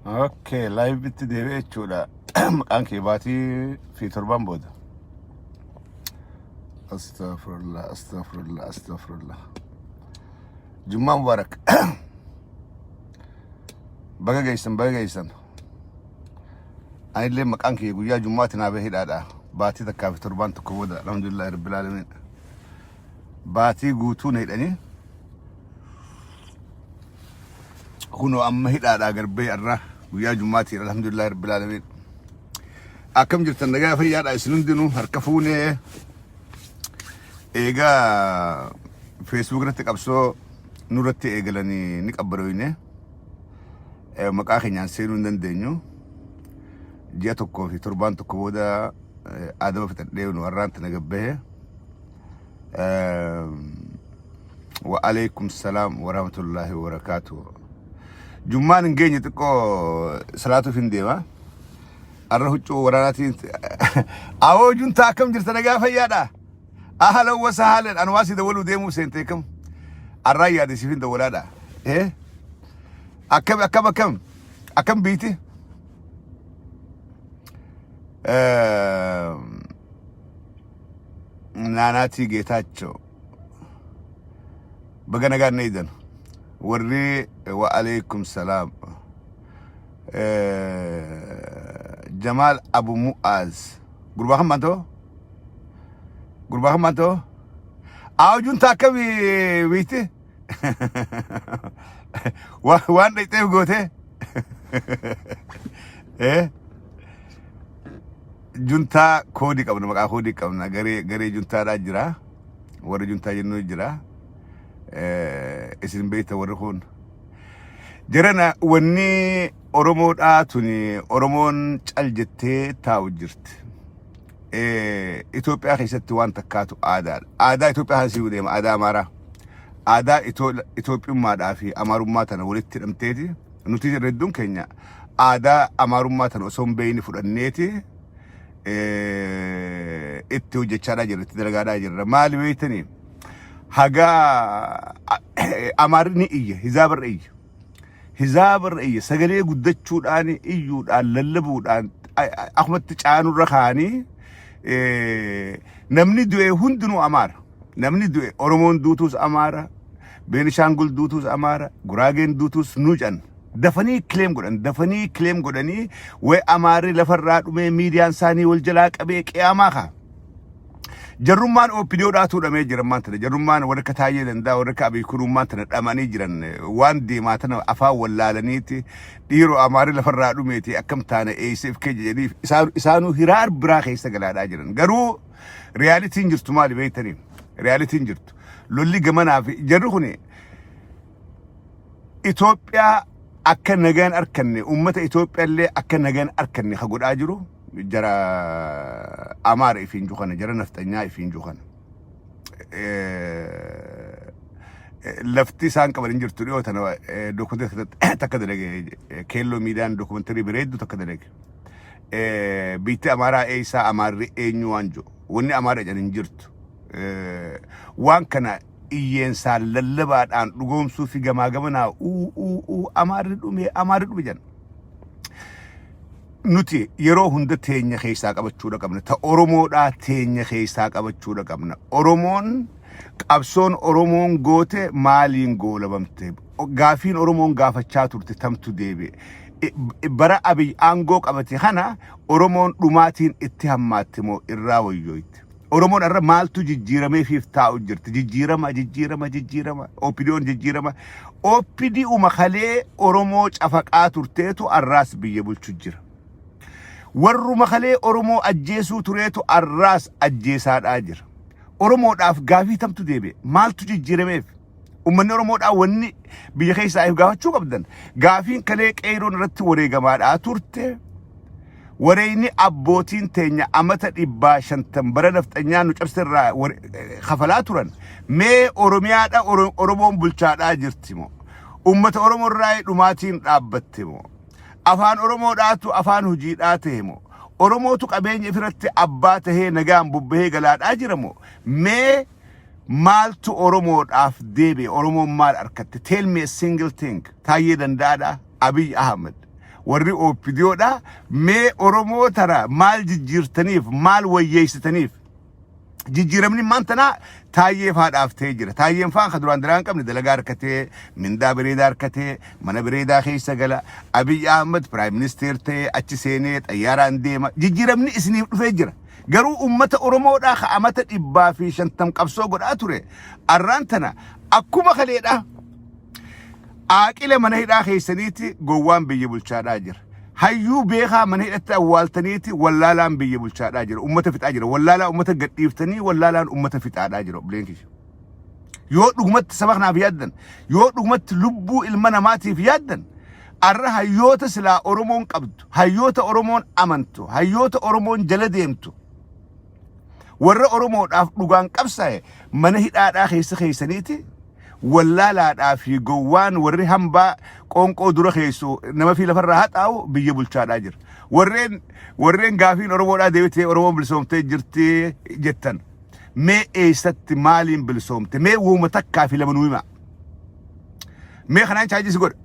Okay, live itti deebi'e jechuudha. Maqaan kee baatii fi torbaan booda. Astaghfirullah, astaghfirullah, astaghfirullah. Jummaa Mubarak. Baga geessan, baga geessan. Anillee maqaan kee guyyaa Jummaatti naa bahee hidhaadha. Baatii takkaa fi torbaan tokko booda. Alhamdulillah rabbil alamin. Baatii guutuu na hidhanii. Kunoo amma hidhaadhaa garbee irraa guyyaa Jummaatiin alhamdulillah rabbil alamin. Akkam jirtan nagaa fayyaadha isin hundinuu harka fuunee eegaa Facebook irratti qabsoo nurratti eegalanii ni qabbaroyne maqaa keenyaan seenuu hin dandeenyu. Ji'a tokkoo fi torbaan tokko booda adaba fixadhee nu har'aan tana gabbahe. Wa alaikum salaam wa rahmatullahi wa barakaatuh. Jummaan hin geenye xiqqoo salaatuuf hin deema. Arra huccuu waraanaatiin. Awoo juntaa akkam jirta nagaa fayyaadha. Ahlan wa sahlan ani waa si dawaluu deemuuf seentee kam. Arraa yaade siif hin dawalaadha. Eh? Akkam akkam akkam akkam biiti? Naanaatii Geetaachoo. Baga nagaan na eegdan. Warri wa alaikum salaam. Jamaal Abu Mu'aaz. Gurbaa kan maantoo? Gurbaa kan maantoo? Aawjuun taakka biitti? Waan dhaqxeef gootee? Eh? Juntaa koodii qabna maqaa koodii qabna garee garee juntaadhaa jira. Warri juntaa jennu jira. Isin beekta warri kun. Jarana wanni Oromoodhaa tuni Oromoon cal jettee taa'u jirti. Itoophiyaa keessatti waan takkaatu aadaadha. Aadaa Itoophiyaa kana si'uu deema aadaa Amaaraa. Aadaa Itoophiyummaadhaa fi Amaarummaa tana walitti hidhamteeti. Nuti hedduun keenya aadaa Amaarummaa tana osoo hin beekne fudhanneeti itti hojjechaadhaa jirra itti dalagaadhaa jirra. Maali beektanii? Hagaa Amaarri ni iyya hizaabarra iyya. Hizaabarra iyya sagalee guddachuudhaan iyyuudhaan lallabuudhaan akkumatti caanurra kaanii namni du'e hundinuu Amaara. Namni du'e Oromoon duutuus Amaara, Beenishaangul duutuus Amaara, Guraageen duutuus nuucan. Dafanii claim godhan, dafanii claim godhanii way Amaarri lafarraa dhumee miidiyaan isaanii wal jalaa qabee qiyaamaa kaa. Jarrummaan OPDO dhaatuu dhamee jira ammaan tana. Jarrummaan warra akka Taayyee Danda'a warra akka Abiy Kunuummaan tana dhamanii jiran waan deemaa tana afaan wallaalaniiti dhiiroo Amaarri lafarraa dhumeeti akkam taana eeyseef keenya jedhanii isaanuu hiraar biraa keessa galaadhaa jiran. Garuu realitiin jirtu maali beektanii? Realitiin jirtu. Lolli gamanaa fi jarri kuni Itoophiyaa akka nagaan arkanne uummata Itoophiyaa illee akka nagaan arkanne ka godhaa jiru jara Amaara ifiin jiru kana jara nafxanyaa ifiin jiru kana. Lafti isaan qaban hin jirtu dhiyoo tana dookumantarii takka dalage keelloo miidiyaan dookumantarii bareedduu takka dalage. Biitti Amaaraa eessaa Amaarri eenyu waan jiru wanni Amaara jedhan hin jirtu. Waan kana iyyeensaan lallabaadhaan dhugoomsuu fi gamaa gamanaa uu uu uu Amaarri dhume Amaarri dhume jedhan. Nuti yeroo hunda teenya keessaa qabachuudha qabna. Ta Oromoodhaa teenya keessaa qabachuudha qabna. Oromoon qabsoon Oromoon goote maaliin goolabamte? Gaafiin Oromoon gaafachaa turte tamtu deebi'e. Bara Abiy aangoo qabate kana Oromoon dhumaatiin itti hammaatte moo irraa wayyooyte? Oromoon irra maaltu jijjiirameefiif taa'u jirti? Jijjiirama, jijjiirama, jijjiirama. OPDOn jijjiirama. OPDUma kalee Oromoo cafaqaa turteetu arraas biyya bulchu jira. Warruma kalee Oromoo ajjeesuu tureetu arraas ajjeesaadhaa jira. Oromoodhaaf gaafii tamtu deebi'e? Maaltu jijjiirameef? Uummanni Oromoodhaa wanni biyya keessaa if gaafachuu qabdan gaafiin kalee qeeyroon irratti wareegamaadhaa turte. Wareeyni abbootiin teenya amata dhibbaa shantam bara nafxanyaa nu cabse irraa kafalaa turan. Mee Oromiyaadha Oromoon bulchaadhaa jirti moo? Uummata Oromoo irraa dhumaatiin dhaabbatte moo? Afaan Oromoodhaatu afaan hojiidhaa ta'e moo? Oromootu qabeenya ifirratti abbaa tahee nagaan bobbahee galaadhaa jira moo? Mee Maaltu Oromoodhaaf deebi'e? Oromoon maal argatte? Tell me a single thing. Taayyee Danda'aadha, Abiy Ahmed, warri OPDOdha. Mee Oromoo tana maal jijjiirtaniif? Maal wayyeessitaniif? Jijjiiramni maan tanaa Taayyee faadhaaf ta'ee jira. Taayyeen faan ka duraan daraa hin qabne dalagaa harkatee, mindaa bareedaa harkatee, mana bareedaa keessa gala. Abiy Ahmed prime minister ta'ee achi seenee xayyaaraan deema. Jijjiiramni isiniif dhufee jira. Garuu ummata Oromoodhaa ka amata 150 qabsoo godhaa ture, arraan tana akkuma kaleedha. Aaqila mana hidhaa keessaniiti, gowwaan biyya bulchaadhaa jira. Hayyuu beekaa mana hidhatti awwaaltaniiti, wallaalaan biyya bulchaadhaa jira. Ummata fixaa jira. Wallaalaa ummata gadhiiftanii, wallaalaan ummata fixaadhaa jira. Obboleen kiyya. Yoo dhugumatti saba kanaaf yaaddan, yoo dhugumatti lubbuu ilma namaatiif yaaddan, arra hayyoota silaa Oromoon qabdu, hayyoota Oromoon amantu, hayyoota Oromoon jala deemtu, warra Oromoodhaaf dhugaan qabsaa'e mana hidhaadhaa keessa keessaniiti, wallaalaadhaa fi gowwaan, warri hambaa qoonqoo dura keessu nama fi lafarraa haxaa'u biyya bulchaadhaa jira. Warreen gaafiin Oromoodhaa deebitee, Oromoon bilisoomtee jirti jettan. Mee eessatti, maaliin bilisoomte? Mee wooma takkaa fi lama nuu himaa. Mee kanaan chaajisi godha.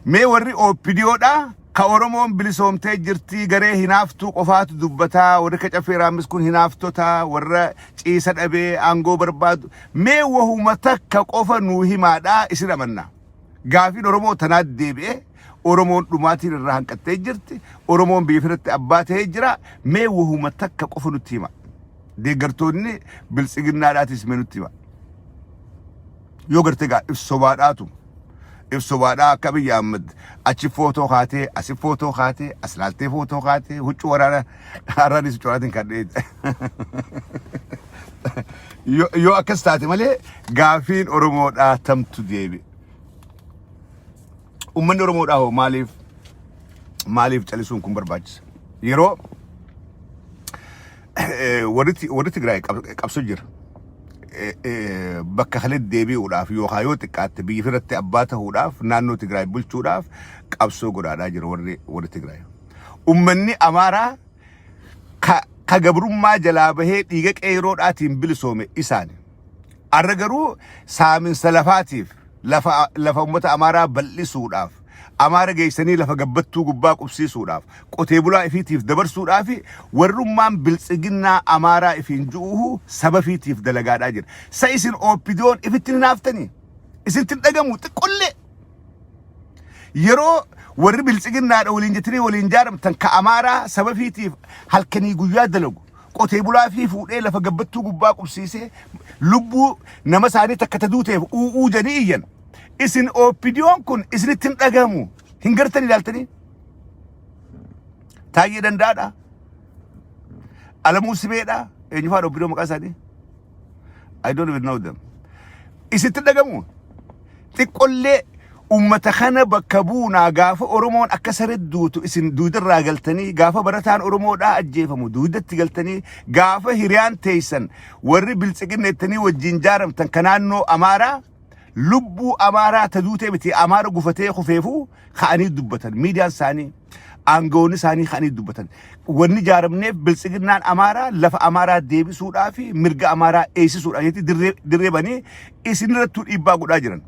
Mee warri OPDOdhaa ka Oromoon bilisoomtee jirti, garee hinaaftuu qofaatu dubbataa, warri ka Caffee Raammis kun hinaaftota, warra ciisa dhabee aangoo barbaadu, mee wahuma takka qofa nuu himaadhaa, isin amanna. Gaafiin Oromoo tanaat deebi'ee, Oromoon dhumaatiin irraa hanqattee jirti, Oromoon biyya irratti abbaa ta'ee jira, mee wahuma takka qofa nutti hima. Deeggartoonni Biltsiginnaadhaatis mee nutti hima. Yoo gartee gaa ibsobaadhaatu ibsobaadhaa akka Abiyyi Ahmad achi footoo kaatee, asi footoo kaatee, as laaltee footoo kaatee, huccuu waraana har'aanis huccuu waraanaatiin kadhee yoo akkas taate malee, gaafiin Oromoodhaa tamtu deebi. Uummanni Oromoodhaa hoo maaliif calisuun kun barbaachisa? Yeroo warri Tigraay qabsoo jira. Bakka kanatti deebi'uudhaaf yookaan yoo xiqqaatte biyya irratti abbaa ta'uudhaaf, naannoo Tigraay bulchuudhaaf qabsoo godhaadhaa jira warri Tigraay. Uummanni Amaaraa ka gabrummaa jalaa bahee dhiiga qeeroodhaatiin bilisoome isaani. Arra garuu saaminsa lafaatiif, lafa uummata Amaaraa bal'isuudhaaf, Amaara geessanii lafa gabbattuu gubbaa qubsiisuudhaaf, qotee bulaa ifiitiif dabarsuudhaaf, warrummaan Biltsiginnaa Amaaraa ifiin ju'uhu saba ifiitiif dalagaadhaa jira. Sa isin OPDOn ifitti hin haaftanii? Isinitti hin dhagamu xiqqollee? Yeroo warri Biltsiginnaadha waliin jettanii waliin jaaramtan ka Amaaraa saba ifiitiif halkanii guyyaa dalagu, qotee bulaa fi fuudhee lafa gabbattuu gubbaa qubsiisee, lubbuu nama isaanii takka ta duuteef u'uu jedhanii iyyan. Isin OPDOn kun isinitti hin dhagamu. Hin gartan ilaaltanii? Taayyee Danda'aadha. Alamuu Simeedha. Eenyu faadha OPDO maqaa isaanii? I don't even know them. Isitti hin dhagamu. Xiqqollee ummata kana bakka buunaa, gaafa Oromoon akka saree duutu isin duudarraa galtanii, gaafa barataan Oromoodhaa ajjeefamu duudatti galtanii, gaafa hiriyaan teessan warri Biltsiginneettanii wajjin jaaramtan ka naannoo Amaaraa lubbuu Amaaraa ta duutee miti, Amaara gufatee kufeefuu ka'anii dubbatan, miidiyaan isaanii, aangawoonni isaanii ka'anii dubbatan, wanni jaaramneef Biltsiginnaan Amaaraa lafa Amaaraa deebisuudhaa fi mirga Amaaraa eegsisuudhaa jetti dirree banii isin irrattuu dhiibbaa godhaa jiran.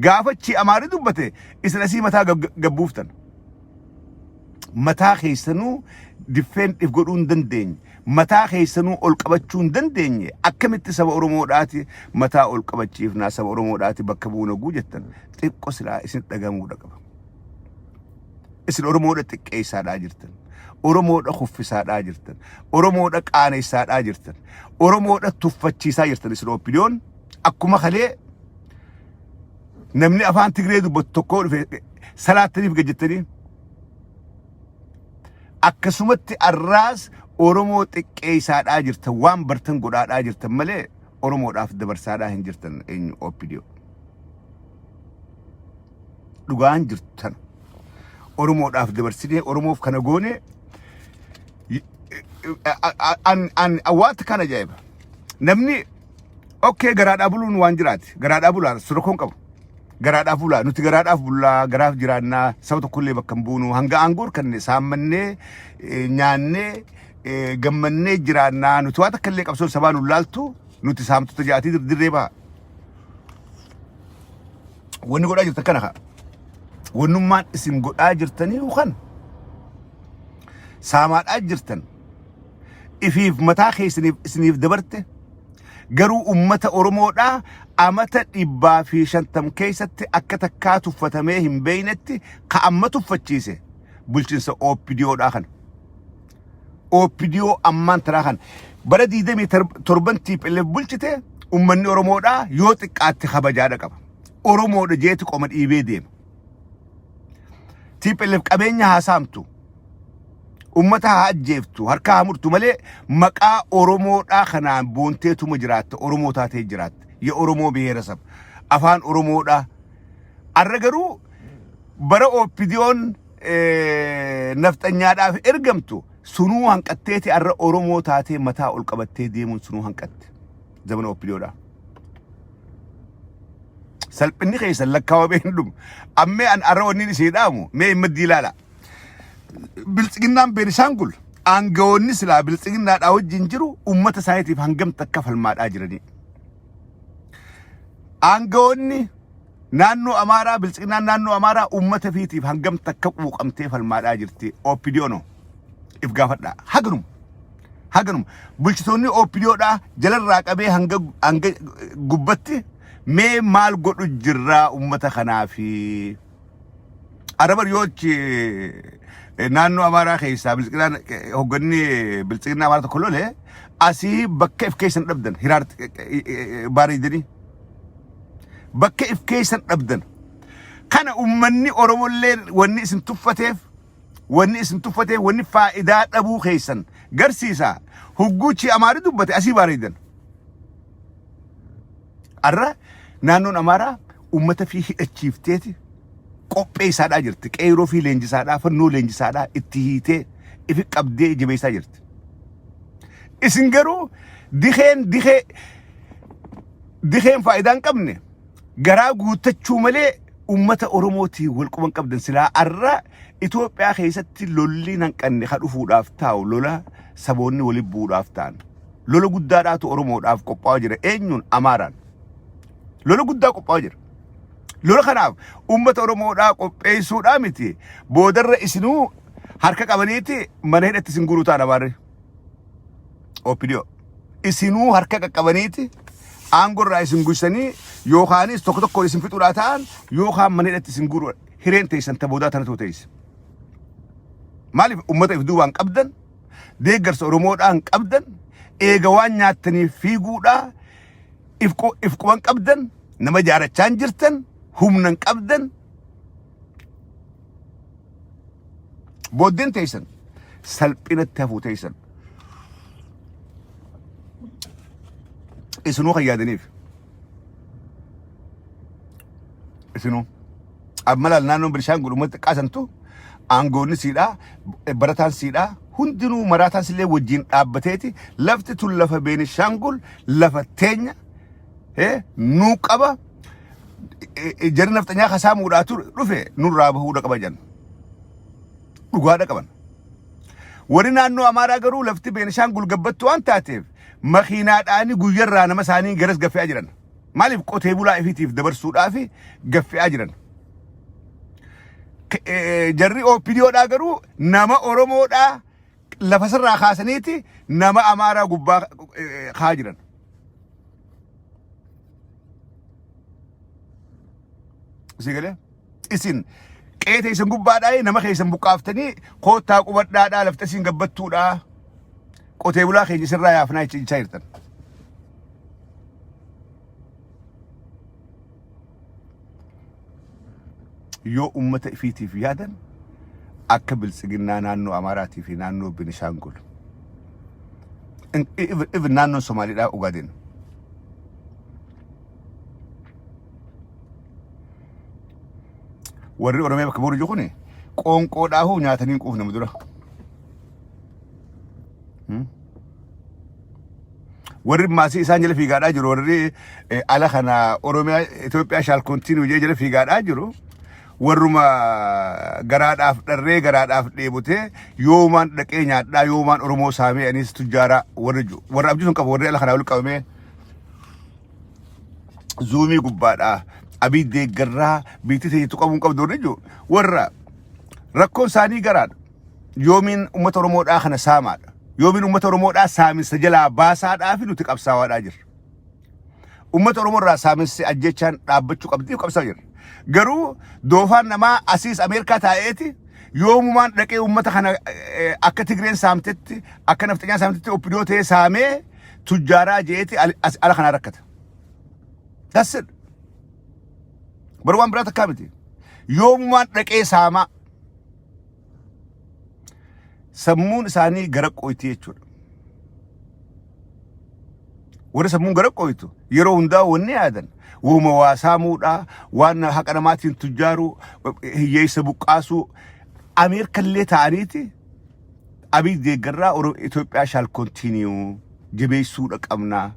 Gaafachi Amaarri dubbate isin asii mataa gabbuuftan. Mataa keessanuu defend if godhuu hin dandeenye. Mataa keessanuu ol qabachuu hin dandeenye. Akkamitti saba Oromoodhaati mataa ol qabachiifnaa, saba Oromoodhaati bakka buuna guu jettan? Xiqqo silaa isin dhagamuudha qaba. Isin Oromoodha xiqqeessaadhaa jirtan. Oromoodha kuffisaadhaa jirtan. Oromoodha qaanessaadhaa jirtan. Oromoodha tuffachiisaa jirtan isin OPDOn. Akkuma kalee namni afaan Tigree dubbatu tokko dhufe salaattaniif gajjettanii, akkasumatti arraas Oromoo xiqqeessaadhaa jirtan, waan bartan godhaadhaa jirtan malee Oromoodhaaf dabarsaadhaa hin jirtan. Eenyu OPDO? Dhugaan jirtan Oromoodhaaf dabarsinee, Oromoof kana goone an waanta kana ajaa'iba. Namni okay garaadhaa buluun waan jiraati. Garaadhaa bulaa sirkoon qabu. Garaadhaaf bulaa, nuti garaadhaaf bullaa, garaaf jiraannaa, saba tokkollee bakka hin buunu, hanga aangoo harkanne saammannee, nyaannee, gammannee jiraannaa. Nuti waan takka illee qabsoon sabaa nu laaltu. Nuti saamtota ja'atii dirree baha. Wanni godhaa jirtan kana kaa. Wannummaan isin godhaa jirtanii kan saamaadhaa jirtan ifiif mataa keessaniif isiniif dabarte garuu ummata Oromoodhaa amata 150 keessatti akka takkaa tuffatamee hin beeynetti ka amma tuffachiise bulchinsa OPDOdhaa kana. OPDO ammaan tanaa kana bara 27 TPLF bulchite ummanni Oromoodhaa yoo xiqqaatte kabajaadha qaba. Oromoodha jeeti qoma dhiibee deema. TPLF qabeenya haa saamtu. Ummata haa ajjeeftu, harka haa murtu malee maqaa Oromoodhaa kanaan boonteetuma jiraatta, Oromoo taatee jiraatta. Ya Oromoo biheerasab. Afaan Oromoodhaa. Arra garuu bara OPDOn nafxanyaadhaaf ergamtu sunuu hanqatteeti arra Oromoo taatee mataa ol qabattee deemuun sunuu hanqatte. Zamana OPDOdhaa. Salphinni keessan lakkaawamee hin dhumu. Ammee an arra wanni isii dhaamu mee hin maddii ilaala. Biltsiginnaan Beenishaangul aangawoonni silaa biltsiginnaadhaa wajjin jiru uummata isaaniitiif hangam takka falmaadhaa jiranii. Aangawoonni naannoo Amaaraa biltsiginnaan naannoo Amaaraa uummata fiitiif hangam takka quuqamtee falmaadhaa jirti. OPDO no if gaafadhaa. Haganuma. Haganuma. Bulchitoonni OPDOdhaa jalarraa qabee hanga hanga gubbatti mee maal godhu jirraa uummata kanaafi. Araba yoo achi naannoo Amaaraa keessaa biltsiginnaan hoogganni biltsiginnaa Amaaraa tokko lole asii bakka if keessan dhabdan hiraar bareedanii bakka if keessan dhabdan kana ummanni Oromollee wanni isin tuffateef wanni isin tuffateef wanni faayidaa dhabuu keessan garsiisa hugguuchi Amaari dubbate asii bareedan. Arra naannoon Amaaraa uummata fi hidhachiifteeti qopheessaadhaa jirti. Qeeroo fi leenjisaadhaa, fannoo leenjisaadhaa itti hiitee ifi qabdee jabeessaa jirti. Isin garuu dikeen dikee dikeen faayidaa hin qabne garaa guuttachuu malee uummata Oromootiin wal quban qabdan silaa arra Itoophiyaa keessatti lolli hin hanqanne ka dhufuudhaaf taa'u lola saboonni walitti bu'uudhaaf ta'an. Lola guddaadhaatu Oromoodhaaf qophaa'aa jira. Eenyuun? Amaaraan. Lola guddaa qophaa'aa jira. Lola kanaaf uummata Oromoodhaa qopheessuudhaa miti. Boodarra isinuu harka qabaniiti mana hidhatti isin guuruu ta'an Amaarri. OPDO. Isinuu harka qaqqabaniiti aangoo irraa isin guysanii yookaanis tokko tokkoon isin fixuudhaa ta'an yookaan mana hidhatti isin guuruu hireen teessan ta boodaa tanatu teesse. Maaliif uummata if duubaan qabdan deeggarsa Oromoodhaan qabdan eega waan nyaattaniif fiiguudhaa if quban qabdan nama jaarachaan jirtan humna hin qabdan booddeen teessan salphinatti hafuu teessan isinuu kan yaadaniif isinuu amma laal naannoon Benishaangul uummata xiqqaa santu aangoonni siidhaa barataan siidhaa hundinuu maraataan sillee wajjin dhaabbateeti lafti tun lafa Benishaangul lafa teenya nuu qaba jarri nafxanyaa kasaamuudhaa ture dhufe nurraa bahuudha qaba jedhan dhugaadha qaban. Warri naannoo Amaaraa garuu lafti Beenishaangul gabbattu waan taateef makiinaadhaani guyyarraa nama isaanii garas gaffe'aa jiran. Maaliif qotee bulaa ifiitiif dabarsuudhaaf gaffe'aa jiran. Jarri OPDOdhaa garuu nama Oromoodhaa lafa sirraa kaasaniiti nama Amaaraa gubbaa kaa'aa jiran. Isin galee? Isin qe'ee teessan gubbaadhaa nama keessan buqqaaftanii koottaa qubadhaadhaa lafti isin gabbattuudhaa qotee bulaa keenya isirraa yaafnaa jechaa jirtan. Yoo ummata ifiitiif yaadan akka biltsiginnaa naannoo Amaaraatii fi naannoo Binishaangul. Even naannoon Somaaliidhaa Ugaadeen. Warri Oromiyaa bakka bu'u jiru kuni qoonqoodhaafuu nyaatanii hin quufnamu dura. Warri maasii isaan jala fiigaadhaa jiru warri ala kana Oromiyaa Itoophiyaa shall continue jee jala fiigaadhaa jiru warruma garaadhaaf dharree garaadhaaf dheebotee yoomaan dhaqee nyaadhaa yoomaan Oromoo saamee anis tujjaaraa warri jiru warra abjii sun qabu warri ala kanaa wal qabamee Zuumii gubbaadhaa Abiy deeggarraa biitti teenya tuqamuu hin qabdu warri jiru warra rakkoon isaanii garaadha. Yoomiin uummata Oromoodhaa kana saamaadha. Yoomiin uummata Oromoodhaa saaminsa jalaa baasaadhaa fi nuti qabsaawaadhaa jirra. Uummata Oromoo irraa saaminsi ajjechaan dhaabbachuu qabdiif qabsaa jirra. Garuu doofaan namaa asiis Ameerikaa taa'eeti yoomumaan dhaqee uummata kana akka Tigreen saamtetti akka nafxanyaan saamtetti oppidoo ta'ee saamee tujjaaraa je'eeti ala kanaa rakkata. That's it. Bar waan biraa takkaa miti. Yoomumaan dhaqee saamaa. Sammuun isaanii gara qoyti jechuudha. Warri sammuun gara qoytu yeroo hundaa wanni yaadan wooma waa saamuudha, waan haqa namaatiin tujjaaruu, hiyyeessa buqqaasuu, Ameerikallee ta'aniiti Abiy deeggarraa Itoophiyaa shall continue jabeessuudha qabna.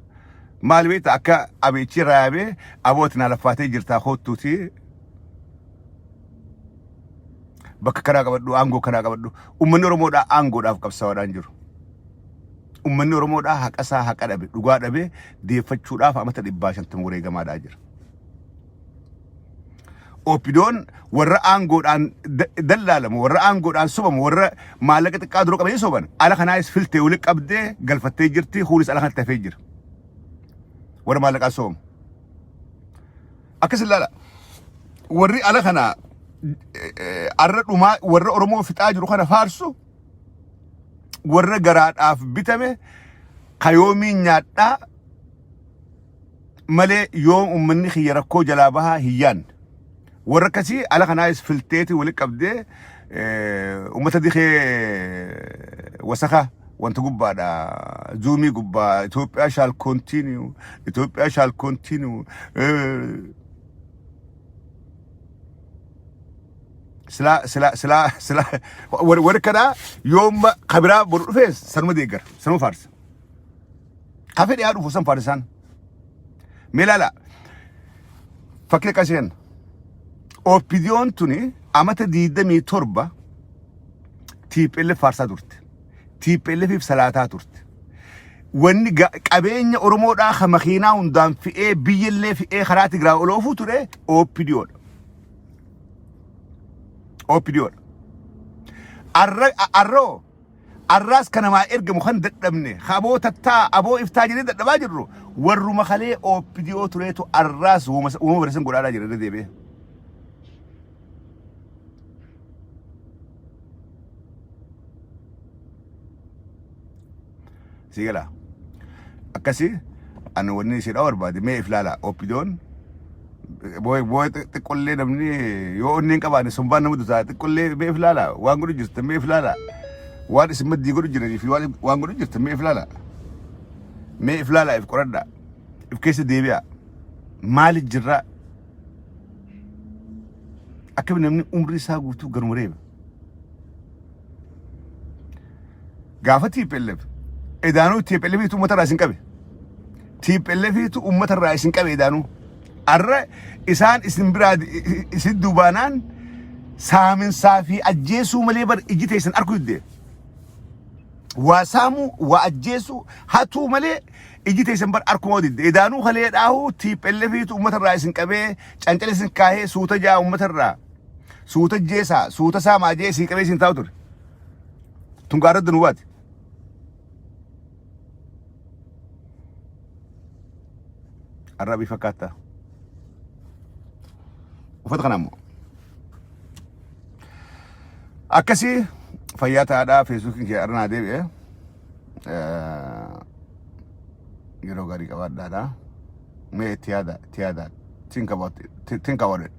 Maal beekta akka abiichi irraa yaabee abooti naa laffaatee jirtaa koottuuti bakka kanaa qabadhu aangoo kanaa qabadhu uummanni Oromoodhaa aangoodhaaf qabsaa'aadhaan jiru. Uummanni Oromoodhaa haqa isaa haqa dhabe dhugaa dhabe deeffachuudhaaf amata 150 wareegamaadhaa jira. Opidoon warra aangoodhaan dallaalamu, warra aangoodhaan sobamu, warra maallaqa xiqqaa dura qabanii soban ala kanaayis filtee wali qabdee galfattee jirti, kuunis ala kanatti hafee jira. Warra maallaqaan sobamu. Akkas ilaala. Warri ala kana arra dhumaa warra Oromoo fixaa jiru kana faarsu warra garaadhaaf bitame kayoomiin nyaadhaa malee yoom ummanni kiyya rakkoo jalaa bahaa hin yaanne. Warra akkasii ala kanaayis filteeti wali qabdee ummata dikee wasaka wanta gubbaadha zuumii gubbaa Itoophiyaa shall continue Itoophiyaa shall continue silaa silaa silaa silaa warri kanaa yoomma kabiraa boru dhufees sanuma deeggara sanuma faarsa. Ka fedhe haa dhufu san faarisaan. Mee ilaala. Fakkii akkasii kenna. OPDOn tuni amata 27 TPLF faarsaa turte. TPLFif salaataa turte. Wanni qabeenya Oromoodhaa ka makiinaa hundaan fe'ee biyyallee fe'ee karaa Tigraay ol oofuu ture OPDOdha. OPDOdha. Arra arroo Arraas ka namaa ergamu kan dadhabne, ka aboo tattaa, aboo iftaa jennee dadhabaa jirru, warruma kalee OPDO tureetu arraas uuma uuma bare san godhaadhaa jira irra deebi'ee. Sii galaa. Akkasi ani wanni isiidha barbaade mee if laala OPDOn boo'ee boo'ee xiqqollee namni yoo onnee hin qabaanne sombaan nama dutaa xiqqollee mee if laala waan godhu jirtan mee if laala waan isin maddii godhu jiranii fi waan waan godhu jirtan mee if laala mee if laala if qoradha if keessa deebi'a maali jirraa akkami namni umrii isaa guutuu garuma reeba. Gaafa TPLF edaanuu TPLFitu uummata irraa isin qabe. TPLFitu uummata irraa isin qabe edaanuu. Arra isaan isin biraa isin duubaanaan saaminsaa fi ajjeesuu malee bar iji teessan arkuu didde. Waa saamuu, waa ajjeesuu, hatuu malee iji teessan bar arkuma didde. Edaanuu kalee dhaahuu TPLFitu uummata irraa isin qabee cancala isin kaahee suuta jaa uummata irraa. Suuta jeesaa, suuta saamaa jee isin qabee isin taa'u ture. Tun gaarradda nu baate. Arrabii fakkaata. Uffata kana immoo. Akkasii fayyaa ta'aadhaa feesbuukiin kee arnaa deebi'e. Yeroo gaarii qabaadhaadha. Mee itti yaada, itti yaada. Think about it. Think about it.